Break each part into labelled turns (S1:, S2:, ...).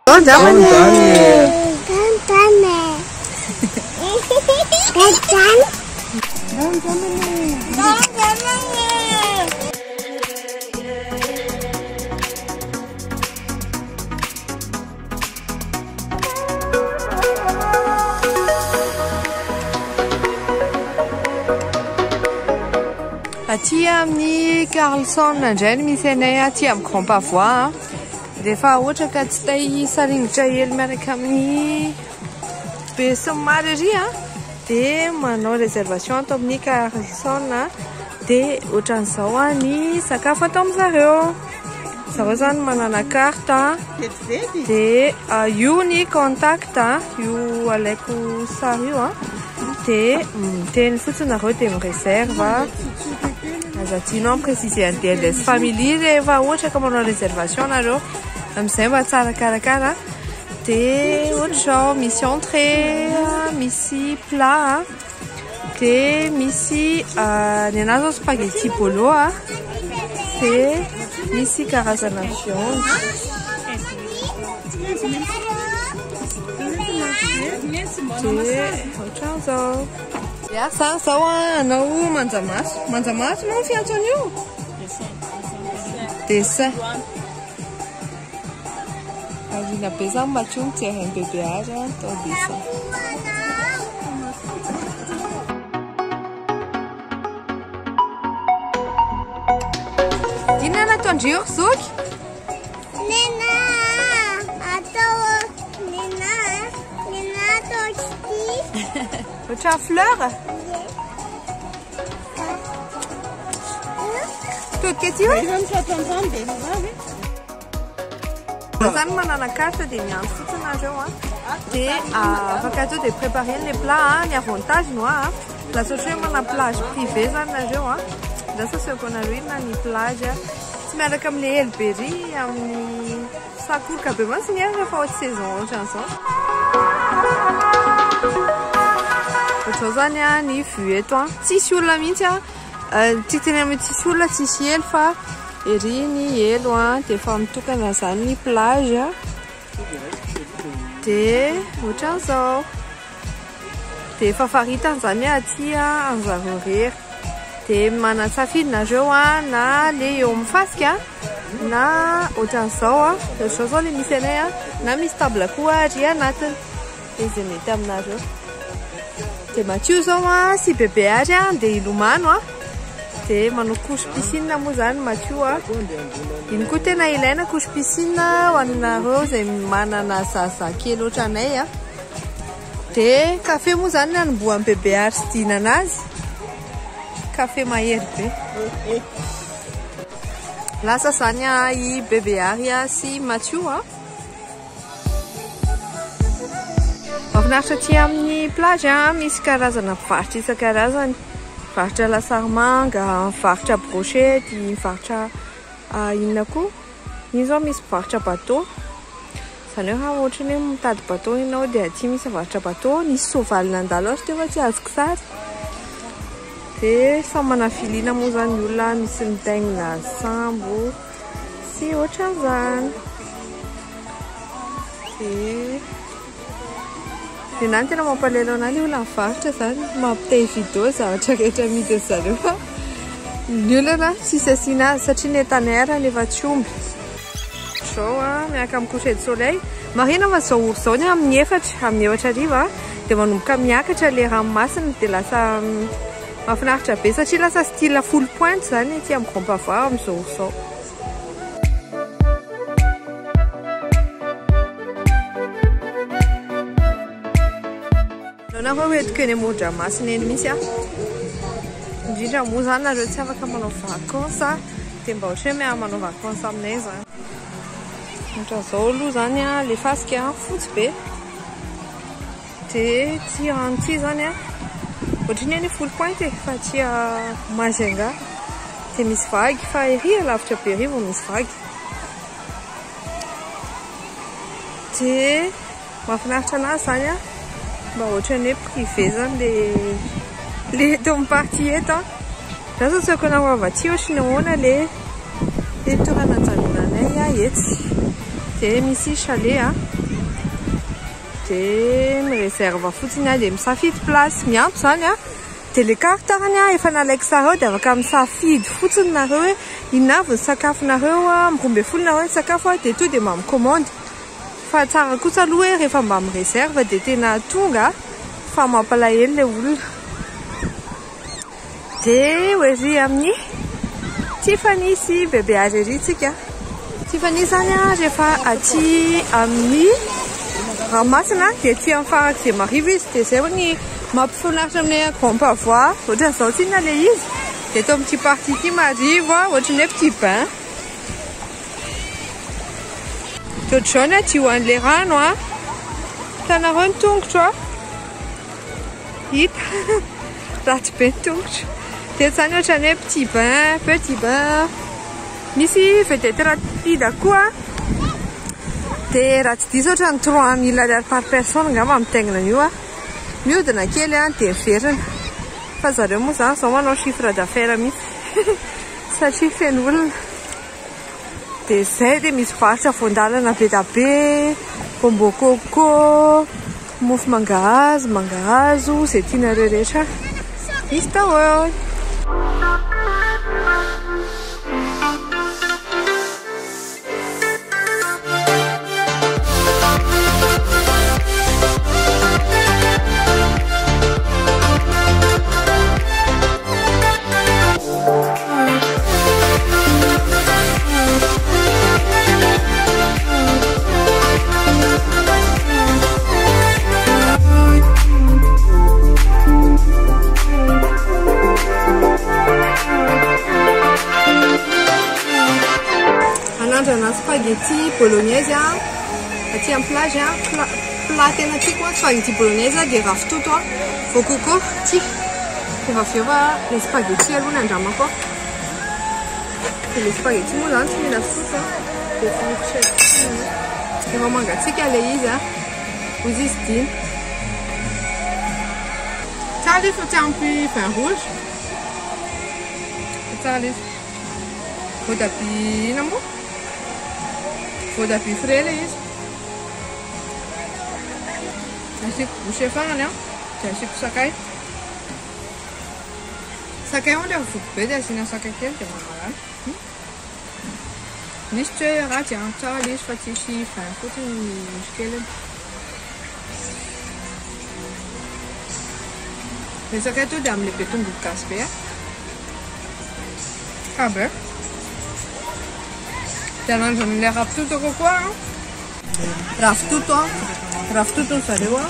S1: Don Daniel.
S2: Don Daniel. Don Daniel.
S1: Don Daniel.
S2: Don Daniel.
S1: Aty amin'ny Carlson indray no misy anay aty amin'ny Grand Pavois. Rehefa ohatra ka tsy te hisaringotra elo miaraka amin'ny be sy ny maro ery dia manao réservation ato amin'ny Carlson dia ohatran'izao ny sakafo atao amin'zareo. Zareo zany manana carte dia io ny contact io alaiko sary io dia miteny fotsiny nareo dia mireserve. Aza adino mi-préciser an'i DLS Family rehefa ohatra ka manao réservation nareo amin'izay mba tsara karakara. Dia ohatr'izao misy entrée, misy plat, dia misy ny anazy zao spaghetti bolo dia misy karazana viande. Dia ohatran'izao. Ya, za zao hanao manjamaso. Manjamaso moa ny fiantso an'io? Dessin. Marina be zany Mathieu mijery an'i bébé ary atao dessin. Inona no ataon-dry io ry zoky?
S2: Nena atao nena nena atao ity.
S1: Ohatran'ny fleur? Todika aty io? Zany manana carte dia miantso fotsiny nareo dia afaka atao dia préparer les plats ny avantage no lasa ohatra hoe manana plage privée zany nareo lasa asehoko anareo inona ny plage tsy miaraka amin'ilay elo be ry amin'ny sakoroka be mantsy ny elo rehefa haute saison ohatran'izao. Ohatr'izao zany ny vue eto tsisy olona mihitsy tsy tena hoe tsisy olona tsisy elo fa ery ny elo dia efa mitokana zany ny plage dia ohatran'izao dia efa faritany zany aty anjareo rery dia manatsafidy nareo na le eo amin'ny fasika na ohatran'izao ohatr'izao zao le misy anay na misy table koa ary anatiny dia izay mety aminareo. Dia Mathieu zao sy bébé ary dia hilomano dia manao couche piscine moa zany Mathieu iny koa tena ilaina couche piscine ho anareo izay manana zaza kely ohatranay dia kafe moa zany ny anombohan'ny bébé ary sy Dina anazy kafe mahery be. Lasa zany i bébé ary sy Mathieu Mahafinaritra aty amin'ny plage misy karazana mpivarotra isan-karazany. Mivarotra lasary manga, mivarotra brochette, mivarotra inona koa. Io zao misy mpivarotra bateau. Izany hoe raha ohatra hoe mitady bateau ianao dia aty misy mivarotra bateau. Nisy soavaly nandalo azy teo fa tsy azoko sary. Dia samy manana filiana moa zany ny olona, misy mitaingina sambo sy ohatran'izany. Dia ny ahy tena mampalahelo anahy ilay olona mivarotra izany, mampite vidéo zavatra rehetra amidiny zareo fa ny olana tsisy asiana azy satria ny entanay ary nefa tsy omby. Izao miaraka amin'ny coucher de soleil. Marihina fa izao ora izao ny amin'ny efatra, amin'ny efatra hariva dia manomboka miakatra ilay ranomasina dia lasa mahafinaritra be satria lasa style full pointe izany aty amin'ny Grand Pavois amin'izao ora izao. Nareo hoentiko eny amoron-dranomasina eny mihitsy aho. Indrindra moa izany nareo tsy afaka manao vacances dia mba ohatra hoe miara manao vacances aminay izany. Ohatran'izao aloha izany ilay fasika fotsy be. Dia ity rano ity izany ohatran'ny any Foulpointe e, fa aty Majunga. Dia misy vague fa ery lavitra be ery vao misy vague. Dia mahafinaritra anazy izany mba ohatran'ny hoe privé izany le eto amin'ny partie eto. Za zao tsy haiko anao avy aty ohatran'ny ahoana le toerana anjanonanay etsy. dia misy chalet a. Dia mi-réserve fotsiny a, dia misafidy place miampy izany a. Dia le carte arany a efa nalaiko sary ao, dia afaka misafidy fotsiny nareo hoe inona avy ny sakafonareo a, 12 nareo ny sakafo a, dia to dia mba mi-commande. Fa tsara kosa aloha hoe rehefa mba mi-réserve dia tena tonga fa mampalahelo le olona. Dia ho ery amin'ny Tiffany sy bébé ary ery tsika. Tiffany zany a rehefa aty amin'ny ranomasina dia aty amin'ny farak'izay marivo izy, dia izay ny mampifinaritra amin'ny Grand Pavois. Ohatran'izao tsinona le izy, dia eto amin'ity partie ity marivo a, ohatran'ny hoe petit bain. Dia ohatr'izao ny aty ho an'ilay rano a. Hitanareo ny tongotro a, hita ratsy be ny tongotro. Dia izany ohatran'ny hoe petit bain, petit bain. Misy vedette rapide koa. Dia raha tsy diso ohatran'ny 3000 ariary par personne angamba mitaingina an'io a. Mihodina kely a, dia miverina. Fa zareo moa izany izao manao chiffre d'affaires mihitsy satria feno olona. Dia izay, dia misy varotra voan-dalana be dia be, bonbon coco, mofo mangahazo, mangahazo, izay tianareo rehetra. Misy daholo. Anandrana spaghetti bolognaise a aty amin'ny plage a, plat tena tiako a, spaghetti bolognaise dia ravitoto a, voacoco ty. Rehefa avy eo a, le spaghetti aloha ny andramako a. Dia le spaghetti moa zany tsy mila saosy a, dia fourchette fotsiny. Efa mangatsiaka le izy a, hozy izy dimy. Tsara izy fa tsy ampy vin rouge. Tsara izy. Voatabia inona moa? Voatabia frais le izy. Asiako bouchée farany a, dia asiako sakay. Sakay hono rehefa voky be dia asiana sakay kely dia mahalala. Misy tsy hoe ratsy a, tsara le izy fa tsisy vin fotsiny ny misy keliny. Le sakay to dia amin'ilay be tongolo gasy be a. Tsara be. Dia anandran'ilay ravitoto kokoa a. Ravitoto a, ravitoto ny zareo a,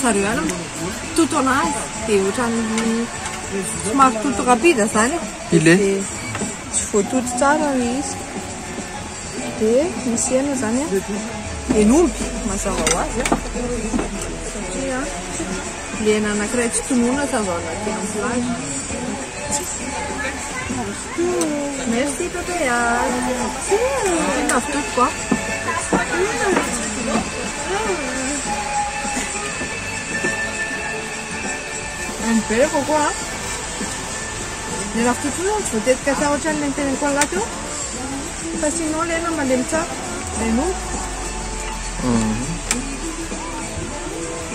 S1: zareo ihany mitoto anazy dia ohatran'ny somary toto rapide zany.
S3: Ile.
S1: Dia tsy voatoto tsara ny izy. Dia misy hena zany a, hen'omby mazava ho azy a, satria le hena anankiray tsy tononina tsy azo anaty amin'ny plage. Merci bébé. Tena ravitoto koa. Mamy be le coco a. Le ravitoto io tsy voatetika tsara ohatran'ilay niteneniko an'lah teo. Fa sinon le hena malemy tsara. Le hen'omby.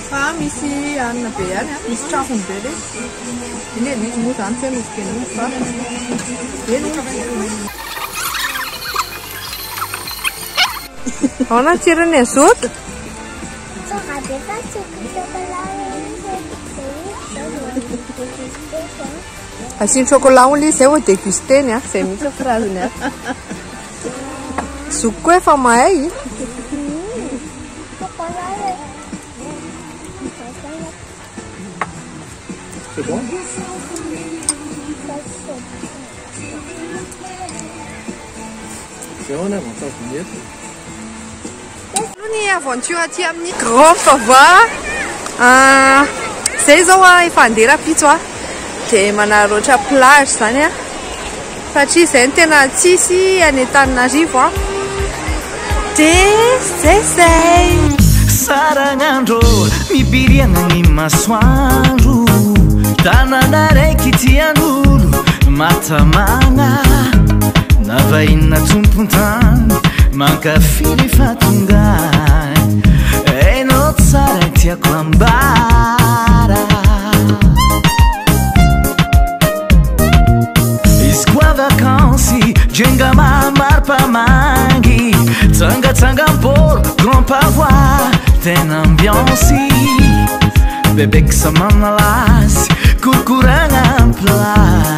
S1: Fa misy hanina be ihany a, misy trafony be le izy. Iny e, izy moa zany tsy hoe nofon-ken'omby fa hen'omby. Ahoana ny tsirony e, zoto?
S2: Tsara be fa tsy chocolat
S1: Asiany chocolat hono izy zay vao dégusteny a, zay mihitsy ny phrase-ny a. Zoky koa efa mahay.
S2: Chocolat.
S3: C'est bon? Zay hoana avantage ny eto.
S1: Aloha ny aventure aty amin'ny Grand Pavois. Zay zao a efa andeha rahampitso a, dia manararaotra plage zany a, satria zay no tena tsisy any Antananarivo a. Dia zay zay.
S4: Saragnandro mibiriagna ny masoandro, tanàna raiky tian'olo matamagna, na vahiny na tompon-tany. Mankafy rehefa tonga Hainao tsara tiako ambara Izy koa vakansy Jenga mamaripamangy Tsangatsangam-poro Grand Pavois Tena ambiance Bebek sa manalasy Korkoragna am place.